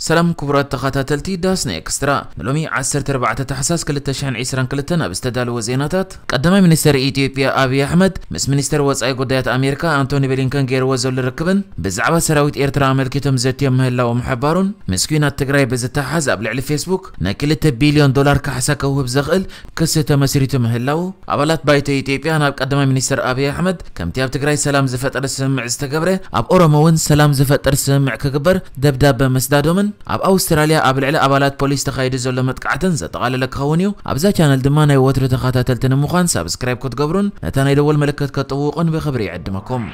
ሰላም ክቡራት ተኸታተልቲ ዳስና ኤክስትራ፣ ንሎሚ ዓሰርተ ኣርባዕተ ታሕሳስ ክልተ ሽሕን ዕስራን ክልተን ኣብ ዝተዳለወ ዜናታት፣ ቀዳማይ ሚኒስተር ኢትዮጵያ ኣብይ ኣሕመድ ምስ ሚኒስተር ወጻኢ ጉዳያት ኣሜሪካ ኣንቶኒ ብሊንከን ገይርዎ ዘሎ ርክብን ብዛዕባ ሰራዊት ኤርትራ ኣመልኪቶም ዘትዮም ምህላዎም ምሕባሩን፣ ምስ ኲናት ትግራይ ብዝተሓሓዝ ኣብ ልዕሊ ፌስቡክ ናይ ክልተ ቢልዮን ዶላር ካሕሳ ከውህብ ዘኽእል ክሲ ተመስሪቱ ምህላዉ፣ ኣባላት ባይቶ ኢትዮጵያ ናብ ቀዳማይ ሚኒስተር ኣብይ ኣሕመድ ከምቲ ኣብ ትግራይ ሰላም ዝፈጠር ስምምዕ ዝተገብረ ኣብ ኦሮሞ እውን ሰላም ዝፈጥር ስምምዕ ክግበር ደብዳበ ምስዳዶምን ኣብ ኣውስትራልያ ኣብ ልዕሊ ኣባላት ፖሊስ ተኻይዱ ዘሎ መጥቃዕትን ዘጠቓለለ ክኸውን እዩ። ኣብዛ ቻነል ድማ ናይ ወትሩ ተኸታተልቲ ንምዃን ሳብስክራይብ ክትገብሩን ነታ ናይ ደወል ምልክት ከጥውቑን ብኽብሪ ይዕድመኩም።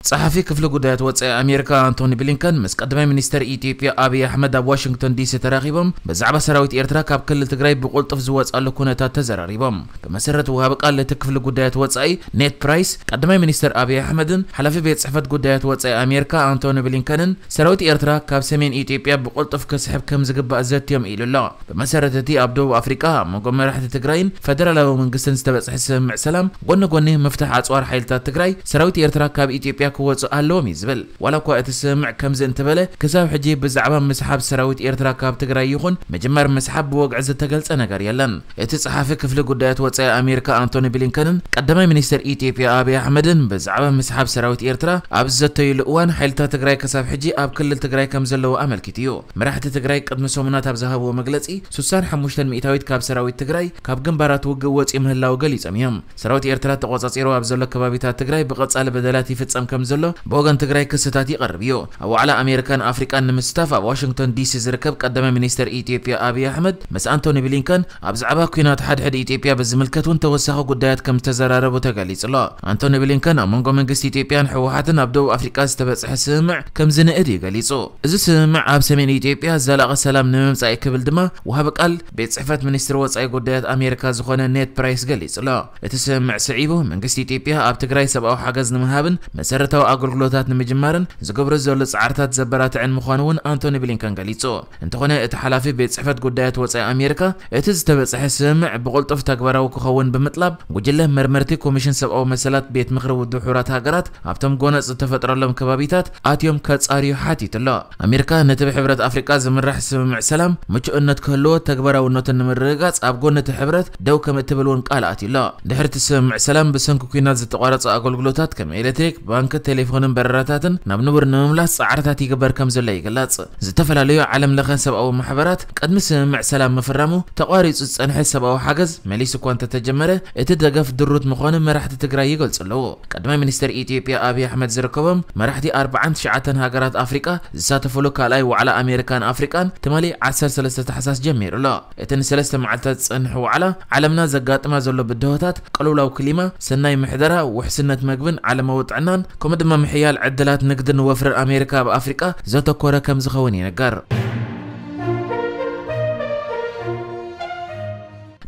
ጸሓፊ ክፍሊ ጉዳያት ወጻኢ ኣሜሪካ ኣንቶኒ ብሊንከን ምስ ቀዳማይ ሚኒስተር ኢትዮጵያ ኣብይ ኣሕመድ ኣብ ዋሽንግቶን ዲሲ ተራኺቦም ብዛዕባ ሰራዊት ኤርትራ ካብ ክልል ትግራይ ብቁልጡፍ ዝወጻሉ ኩነታት ተዘራሪቦም። ብመሰረት ወሃቢ ቃል እቲ ክፍሊ ጉዳያት ወጻኢ ኔድ ፕራይስ፣ ቀዳማይ ሚኒስተር ኣብይ ኣሕመድን ሓላፊ ቤት ጽሕፈት ጉዳያት ወጻኢ ኣሜሪካ ኣንቶኒ ብሊንከንን ሰራዊት ኤርትራ ካብ ሰሜን ኢትዮጵያ ብቁልጡፍ ክስሕብ ከም ዝግባእ ዘትዮም ኢሉ ኣሎ። ብመሰረት እቲ ኣብ ደቡብ ኣፍሪቃ ኣብ መንጎ መራሕቲ ትግራይን ፈደራላዊ መንግስትን ዝተበጽሐ ስምምዕ ሰላም፣ ጎኒ ጎኒ ምፍታሕ ኣጽዋር ሓይልታት ትግራይ፣ ሰራዊት ኤርትራ ካብ ኢትዮጵያ ክወጹ ኣለዎም እዩ ዝብል። ዋላ እኳ እቲ ስምምዕ ከምዚ እንተበለ፣ ክሳብ ሕጂ ብዛዕባ ምስሓብ ሰራዊት ኤርትራ ካብ ትግራይ ይኹን ምጅማር ምስሓብ ብወግዒ ዝተገልጸ ነገር የለን። እቲ ጸሓፊ ክፍሊ ጉዳያት ወጻኢ ኣሜሪካ ኣንቶኒ ብሊንከንን ቀዳማይ ሚኒስተር ኢትዮጵያ ኣብይ ኣሕመድን ብዛዕባ ምስሓብ ሰራዊት ኤርትራ ኣብ ዝዘተይሉ እዋን፣ ሓይልታት ትግራይ ክሳብ ሕጂ ኣብ ክልል ትግራይ ከም ዘለዉ ኣመልኪቱ እዩ። መራሕቲ ትግራይ ቅድሚ ሰሙናት ኣብ ዝሃብዎ መግለጺ፣ ስሳን ሓሙሽተን ሚእታዊት ካብ ሰራዊት ትግራይ ካብ ግንባራት ውግእ ወጺኡ ምህላዉ ገሊጾም እዮም። ሰራዊት ኤርትራ ተቖጻጺሩ ኣብ ዘሎ ከባቢታት ትግራይ ብቐጻሊ በደላት ይፍጸም ከም ዘሎ ብወገን ትግራይ ክስታት ይቐርብ እዩ። ኣብ ዋዕላ ኣሜሪካን ኣፍሪቃን ንምስታፍ ኣብ ዋሽንግቶን ዲሲ ዝርከብ ቀዳማይ ሚኒስተር ኢትዮጵያ ኣብይ ኣሕመድ ምስ ኣንቶኒ ብሊንከን ኣብ ዛዕባ ኲናት ሓድሕድ ኢትዮጵያ ብዝምልከት እውን ተወሳኺ ጉዳያት ከም ዝተዘራረቡ ተገሊጹ ኣሎ። ኣንቶኒ ብሊንከን ኣብ መንጎ መንግስቲ ኢትዮጵያን ህወሓትን ኣብ ደቡብ ኣፍሪቃ ዝተበጽሐ ስምምዕ ከም ዝንእድ እዩ ገሊጹ። እዚ ስምምዕ ኣብ ሰሜን ኢትዮጵያ ዘላቒ ሰላም ንምምጻእ እዩ ክብል ድማ ወሃቢ ቃል ቤት ጽሕፈት ሚኒስትሪ ወጻኢ ጉዳያት ኣሜሪካ ዝኾነ ኔድ ፕራይስ ገሊጹ ኣሎ። እቲ ስምምዕ ስዒቡ መንግስቲ ኢትዮጵያ ኣብ ትግራይ ሰብኣዊ ሓገዝ ንምሃብን መሰረታዊ ኣገልግሎታት ንምጅማርን ዝገብሮ ዘሎ ጻዕርታት ዘበራትዕን ምዃኑ እውን ኣንቶኒ ብሊንከን ገሊጹ። እንተኾነ እቲ ሓላፊ ቤት ጽሕፈት ጉዳያት ወጻኢ ኣሜሪካ እቲ ዝተበጽሐ ስምምዕ ብቕልጡፍ ተግባራዊ ክኸውን ብምጥላብ ጉጅለ መርመርቲ ኮሚሽን ሰብኣዊ መሰላት ቤት ምኽሪ ውድብ ሕቡራት ሃገራት ኣብቶም ጎነጽ ዝተፈጥረሎም ከባቢታት ኣትዮም ከጻርዩ ሓቲቱ ኣሎ። ኣሜሪካ ነቲ ብሕብረት ኣፍሪቃ ዝምራሕ ስምምዕ ሰላም ምቹእነት ክህልዎ ተግባራውነቱ ንምርግጋጽ ኣብ ጎኒ እቲ ሕብረት ደው ከም እትብል እውን ቃል ኣትዩ ኣሎ። ድሕሪ እቲ ስምምዕ ሰላም ብሰንኪ ኲናት ዝተቋረጸ ኣገልግሎታት ከም ኤሌክትሪክ፣ ባንክ፣ ቴሌፎንን በረራታትን ናብ ንቡር ንምምላስ ጻዕርታት ይግበር ከም ዘሎ ይግለጽ። ዝተፈላለዩ ዓለም ለኸ ሰብኣዊ ማሕበራት ቅድሚ ስምምዕ ሰላም ምፍራሙ ተቋሪጹ ዝጸንሐ ሰብኣዊ ሓገዝ መሊሱ እኳ እንተተጀመረ እቲ ደገፍ ድሩት ምዃኑ መራሕቲ ትግራይ ይገልጹ ኣለዉ። ቀዳማይ ሚኒስትር ኢትዮጵያ ኣብይ ኣሕመድ ዝርከቦም መራሕቲ ኣርባዓን ትሽዓተን ሃገራት ኣፍሪቃ ዝሳተፍሉ ካልኣይ ዋዕላ ኣሜሪካን ኣፍሪቃን ትማሊ ዓሰርተ ሰለስተ ታሕሳስ ጀሚሩ ኣሎ። እቲ ንሰለስተ መዓልታት ዝጸንሕ ዋዕላ ዓለምና ዘጋጥማ ዘሎ ብድሆታት፣ ቅልውላው ክሊማ፣ ሰናይ ምሕደራ፣ ውሕስነት መግብን ዓለማዊ ጥዕናን ከምኡ ድማ ምሕያል ዕድላት ንግድን ወፍርን ኣሜሪካ ኣብ ኣፍሪቃ ዘተኮረ ከም ዝኸውን ይንገር።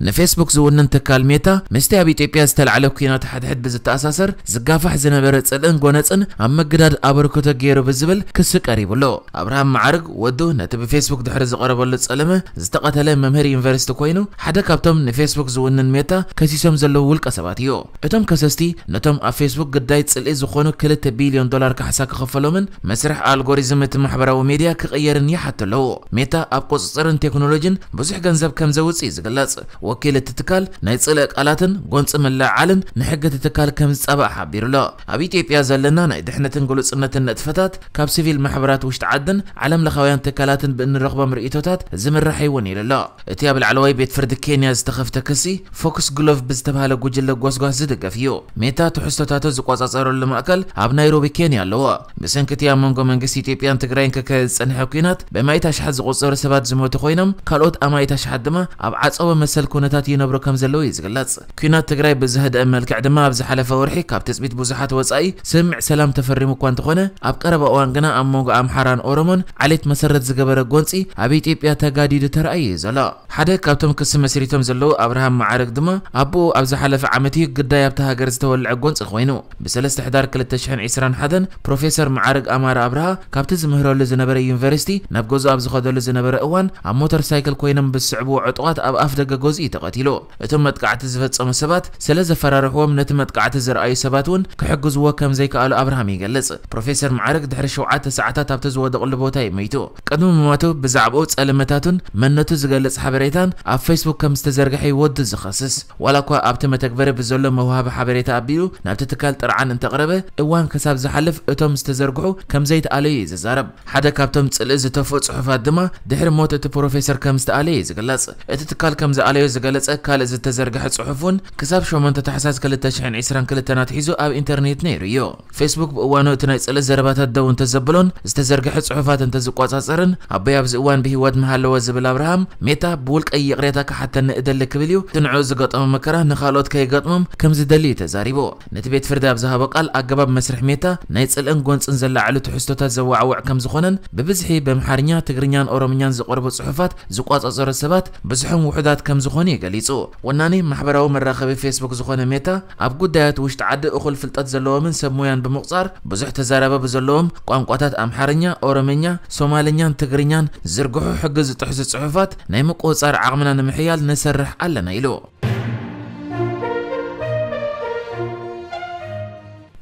ንፌስቡክ ዝውንን ትካል ሜታ ምስቲ ኣብ ኢትዮጵያ ዝተላዕለ ኲናት ሓድሕድ ብዝተኣሳሰር ዝጋፋሕ ዝነበረ ጽልእን ጎነጽን ኣብ ምግዳድ ኣበርክቶ ገይሩ ብዝብል ክሲ ቀሪቡ ኣሎ። ኣብርሃም መዓርግ ወዱ ነቲ ብፌስቡክ ድሕሪ ዝቐረበሉ ጸለመ ዝተቐተለ መምህር ዩኒቨርሲቲ ኮይኑ ሓደ ካብቶም ንፌስቡክ ዝውንን ሜታ ከሲሶም ዘለዉ ውልቀ ሰባት እዩ። እቶም ከሰስቲ ነቶም ኣብ ፌስቡክ ግዳይ ጽልኢ ዝኾኑ ክልተ ቢልዮን ዶላር ካሕሳ ክኸፈሎምን መስርሕ ኣልጎሪዝም እቲ ማሕበራዊ ሚድያ ክቕየርን ይሓቱ ኣለዉ። ሜታ ኣብ ቁጽጽርን ቴክኖሎጂን ብዙሕ ገንዘብ ከም ዘውጽእ እዩ ዝግለጽ። ወኪል እቲ ትካል ናይ ጽልኢ ቃላትን ጎንጺ ምልዕዓልን ንሕጊ እቲ ትካል ከም ዝጻባእ ሓቢሩ ኣሎ። ኣብ ኢትዮጵያ ዘለና ናይ ድሕነትን ግሉጽነትን ንጥፈታት ካብ ሲቪል ማሕበራት ውሽጢ ዓድን ዓለም ለኻውያን ትካላትን ብእንረኽቦም ርእይቶታት ዝምራሕ እዩ እውን ኢሉ ኣሎ። እቲ ኣብ ላዕለዋይ ቤት ፍርዲ ኬንያ ዝተኸፍተ ክሲ ፎክስ ግሎቭ ብዝተባህለ ጉጅለ ጎስጓስ ዝድገፍ እዩ። ሜታ ትሕዝቶታቱ ዝቆጻጸረሉ ማእከል ኣብ ናይሮቢ ኬንያ ኣለዎ። ብሰንኪ እቲ ኣብ መንጎ መንግስቲ ኢትዮጵያን ትግራይን ክካየድ ዝጸንሐ ኲናት ብኣማኢት ኣሽሓት ዝቑጸሩ ሰባት ዝሞቱ ኮይኖም ካልኦት ኣማኢት ኣሽሓት ድማ ኣብ ዓጸቦ መሰል ኩነታት ይነብሩ ከም ዘለዉ እዩ ዝግለጽ። ኲናት ትግራይ ብዝህደአ መልክዕ ድማ ኣብ ዝሓለፈ ወርሒ ካብ ትጽቢት ብዙሓት ወጻኢ ስምምዕ ሰላም ተፈሪሙ እኳ እንተኾነ ኣብ ቀረባ እዋን ግና ኣብ መንጎ ኣምሓራን ኦሮሞን ዓሌት መሰረት ዝገበረ ጎንጺ ኣብ ኢትዮጵያ ተጋዲዱ ተራእዩ እዩ ዘሎ። ሓደ ካብቶም ክሲ መስሪቶም ዘለዉ ኣብርሃም መዓርግ ድማ ኣቦኡ ኣብ ዝሓለፈ ዓመት እዩ ግዳይ ኣብታ ሃገር ዝተወልዐ ጎንጺ ኮይኑ ብሰለስተ ሕዳር ክልተ ሽሕን ዕስራን ሓደን ፕሮፌሰር መዓርግ ኣማረ ኣብርሃ ካብቲ ዝምህረሉ ዝነበረ ዩኒቨርሲቲ ናብ ገዝኡ ኣብ ዝኸደሉ ዝነበረ እዋን ኣብ ሞተር ሳይክል ኮይኖም ብዝስዕብዎ ዕጡቓት ኣብ ኣፍ ደገ ገዝኡ እዩ ተቐቲሉ። እቶም መጥቃዕቲ ዝፈጸሙ ሰባት ስለ ዘፈራርሕዎም ነቲ መጥቃዕቲ ዝረኣዩ ሰባት እውን ክሕግዝዎ ከም ዘይከኣሉ ኣብርሃም ይገልጽ። ፕሮፌሰር መዓርግ ድሕሪ ሸውዓተ ሰዓታት ኣብቲ ዝወደቕሉ ቦታ እዩ ሞይቱ። ቅድሚ ምማቱ ብዛዕባኡ ጸለመታቱን መንነቱ ዝገልጽ ሓበሬታን ኣብ ፌስቡክ ከም ዝተዘርግሐ እዩ ወዱ ዝኸስስ። ዋላ እኳ ኣብቲ መተግበሪ ብዘሎ መውሃቢ ሓበሬታ ኣቢሉ ናብቲ ትካል ጥርዓን እንተቕረበ፣ እዋን ክሳብ ዝሓልፍ እቶም ዝተዘርግሑ ከም ዘይተኣለዩ እዩ ዝዛረብ። ሓደ ካብቶም ጽልኢ ዝተፍኡ ጽሑፋት ድማ ድሕሪ ሞት እቲ ፕሮፌሰር ከም ዝተኣለየ እዩ ዝግለጽ። እቲ ትካል ከም ዝኣለዮ ዝገለጸ ካልእ ዝተዘርግሐ ጽሑፍ እውን ክሳብ ሸሞንተ ታሕሳስ ክልተ ሽሕን ዕስራን ክልተን ኣትሒዙ ኣብ ኢንተርኔት ነይሩ እዩ። ፌስቡክ ብእዋኑ እቲ ናይ ጽልኢ ዘረባታት ደው እንተዘብሎን ዝተዘርግሐ ጽሑፋት እንተዝቆጻጸርን፣ ኣቦይ ኣብዚ እዋን ብህይወት ምሃለወ ዝብል ኣብርሃም፣ ሜታ ብውልቀይ ይቕሬታ ክሓተኒ እደሊ ክብል እዩ። እቲ ንዕኡ ዝገጠሞ መከራ ንኻልኦት ከይገጥሞም ከም ዝደሊ እዩ ተዛሪቡ። ነቲ ቤት ፍርዲ ኣብ ዝሃቦ ቃል፣ ኣገባብ መስርሕ ሜታ ናይ ጽልእን ጎንጽን ዘላዓዕሉ ትሕዝቶታት ዘዋዕውዕ ከም ዝኾነን ብብዝሒ ብኣምሓርኛ፣ ትግርኛን ኦሮምኛን ዝቐርቡ ጽሑፋት ዝቆጻጸሩ ሰባት ብዙሕን ውሑዳት ከም ዝኾኑ እዩ ገሊጹ። ወናኒ ማሕበራዊ መራኸቢ ፌስቡክ ዝኾነ ሜታ፣ ኣብ ጉዳያት ውሽጢ ዓዲ እኹል ፍልጠት ዘለዎምን ሰብ ሞያን ብምቑጻር፣ ብዙሕ ተዛረቢ ብዘለዎም ቋንቋታት ኣምሓርኛ፣ ኦሮምኛ፣ ሶማልኛን ትግርኛን ዝርግሑ ሕጊ ዝጥሕሱ ጽሑፋት ናይ ምቁጽጻር ዓቕምና ንምሕያል ንሰርሕ ኣለና ኢሉ።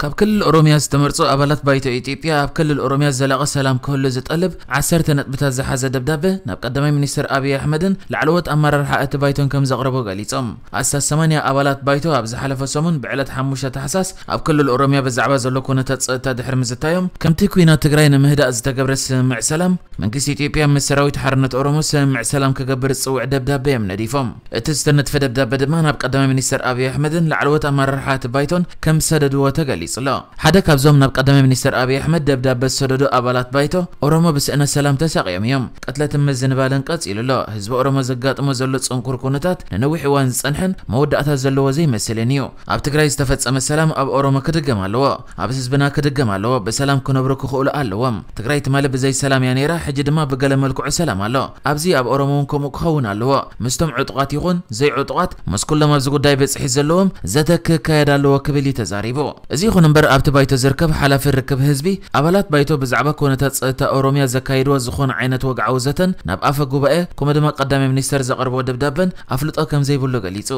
ካብ ክልል ኦሮምያ ዝተመርጹ ኣባላት ባይቶ ኢትዮጵያ ኣብ ክልል ኦሮምያ ዘላቒ ሰላም ክህሉ ዝጠልብ ዓሰርተ ነጥብታት ዝሓዘ ደብዳበ ናብ ቀዳማይ ሚኒስትር ኣብይ ኣሕመድን ላዕለዎት ኣመራርሓ እቲ ባይቶን ከም ዘቕረቡ ገሊጾም። ኣስታት ሰማንያ ኣባላት ባይቶ ኣብ ዝሓለፈ ሰሙን ብዕለት ሓሙሽተ ታሕሳስ ኣብ ክልል ኦሮምያ ብዛዕባ ዘሎ ኩነታት ጸጥታ ድሕሪ ምዝታዮም፣ ከምቲ ኲናት ትግራይ ንምህዳእ ዝተገብረ ስምምዕ ሰላም መንግስቲ ኢትዮጵያ ምስ ሰራዊት ሓርነት ኦሮሞ ስምምዕ ሰላም ክገብር ዝጽውዕ ደብዳበ እዮም ነዲፎም። እቲ ዝተነድፈ ደብዳበ ድማ ናብ ቀዳማይ ሚኒስትር ኣብይ ኣሕመድን ላዕለዎት ኣመራርሓ እቲ ባይቶን ከም ዝሰደድዎ ተገሊጹ ኣሎ። ሓደ ካብዞም ናብ ቀዳማይ ሚኒስትር ኣብይ ኣሕመድ ደብዳበ ዝሰደዱ ኣባላት ባይቶ፣ ኦሮሞ ብስእነት ሰላም ተሳቕዮም እዮም። ቅትለትን ምዝንባልን ቀጺሉ ኣሎ። ህዝቢ ኦሮሞ ዘጋጥሞ ዘሎ ጽንኩር ኩነታት ንነዊሕ እዋን ዝጸንሐን መወዳእታ ዘለዎ ዘይመስልን እዩ። ኣብ ትግራይ ዝተፈጸመ ሰላም ኣብ ኦሮሞ ክድገም ኣለዎ። ኣብ ህዝብና ክድገም ኣለዎ። ብሰላም ክነብሩ ክኽእሉ ኣለዎም። ትግራይ ትማሊ ብዘይ ሰላም እያ ነይራ፣ ሕጂ ድማ ብገለ መልክዑ ሰላም ኣሎ። ኣብዚ ኣብ ኦሮሞ እውን ከምኡ ክኸውን ኣለዎ። ምስቶም ዕጡቓት ይኹን ዘይዕጡቓት፣ ምስ ኩሎም ኣብዚ ጉዳይ ብጽሒት ዘለዎም ዘተ ክካየድ ኣለዎ ክብል እዩ ተዛሪቡ። እዚ ይኹን እምበር ኣብቲ ባይቶ ዝርከብ ሓላፊ ርክብ ህዝቢ፣ ኣባላት ባይቶ ብዛዕባ ኩነታት ጸጥታ ኦሮምያ ዘካየድዎ ዝኾነ ዓይነት ወግዓዊ ዘተን ናብ ኣፈ ጉባኤ ከምኡ ድማ ቀዳማይ ሚኒስተር ዘቕርቦ ደብዳበን ኣፍልጦ ከም ዘይብሉ ገሊጹ።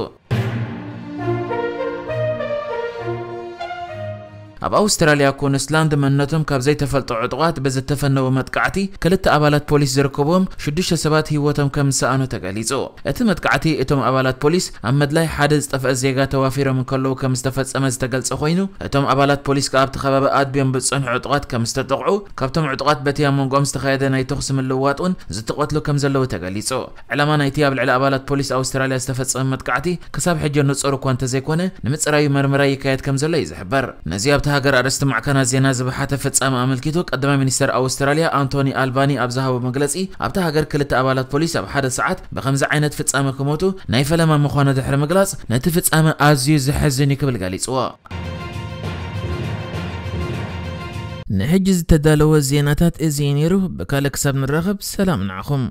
ኣብ ኣውስትራልያ ኩንስላንድ መንነቶም ካብ ዘይተፈልጠ ዕጡቓት ብዝተፈነወ መጥቃዕቲ ክልተ ኣባላት ፖሊስ ዝርከብዎም ሽዱሽተ ሰባት ህይወቶም ከም ዝሰኣኑ ተገሊጹ። እቲ መጥቃዕቲ እቶም ኣባላት ፖሊስ ኣብ መድላይ ሓደ ዝጠፍአ ዜጋ ተዋፊሮም እንከለዉ ከም ዝተፈጸመ ዝተገልጸ ኮይኑ፣ እቶም ኣባላት ፖሊስ ከኣ ኣብቲ ከባቢ ኣድብዮም ብዝጸንሑ ዕጡቓት ከም ዝተጠቕዑ፣ ካብቶም ዕጡቓት በቲ ኣብ መንጎኦም ዝተኻየደ ናይ ተኹሲ ምልውዋጥ እውን ዝተቐትሉ ከም ዘለዉ ተገሊጹ። ዕላማ ናይቲ ኣብ ልዕሊ ኣባላት ፖሊስ ኣውስትራልያ ዝተፈጸመ መጥቃዕቲ ክሳብ ሕጂ ንጹር እኳ እንተዘይኮነ፣ ንምጽራዩ መርመራ ይካየድ ከም ዘሎ እዩ ዝሕበር። ነዚ ኣብቲ ሃገር ኣርእስቲ ማዕከናት ዜና ዝበሓተ ፍጻመ ኣመልኪቱ፣ ቀዳማይ ሚኒስተር ኣውስትራልያ ኣንቶኒ ኣልባኒ ኣብ ዝሃቦ መግለጺ፣ ኣብታ ሃገር ክልተ ኣባላት ፖሊስ ኣብ ሓደ ሰዓት ብኸምዚ ዓይነት ፍጻመ ክሞቱ ናይ ፈለማ ምዃኑ ድሕሪ ምግላጽ፣ ነቲ ፍጻመ ኣዝዩ ዘሕዝን እዩ ክብል ገሊጽዎ። ንሕጂ ዝተዳለወ ዜናታት እዚ እዩ ነይሩ። ብካልእ ክሳብ ንራኸብ፣ ሰላም ንዓኹም።